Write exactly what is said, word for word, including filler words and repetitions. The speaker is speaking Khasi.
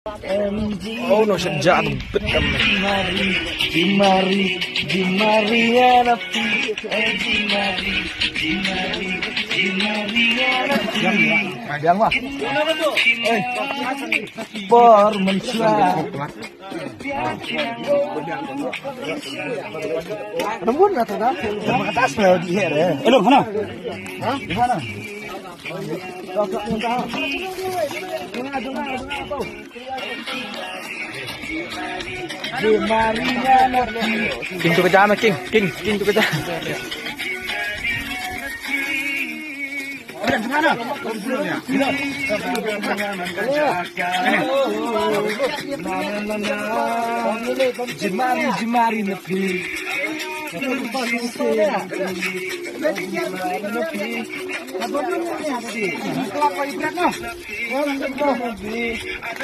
Oh no, shit, jam bit kam. Jimari, Jimari, Jimari, Jimari, Jimari, Jimari. Yang, yang, wah. Eh, por mencuat. Rembun lah tu dah. Atas lah di air eh. Hello, mana? Hah? Di mana? King tu kejar meh, King. King, King tu kejar. Jemari, jemari na phi.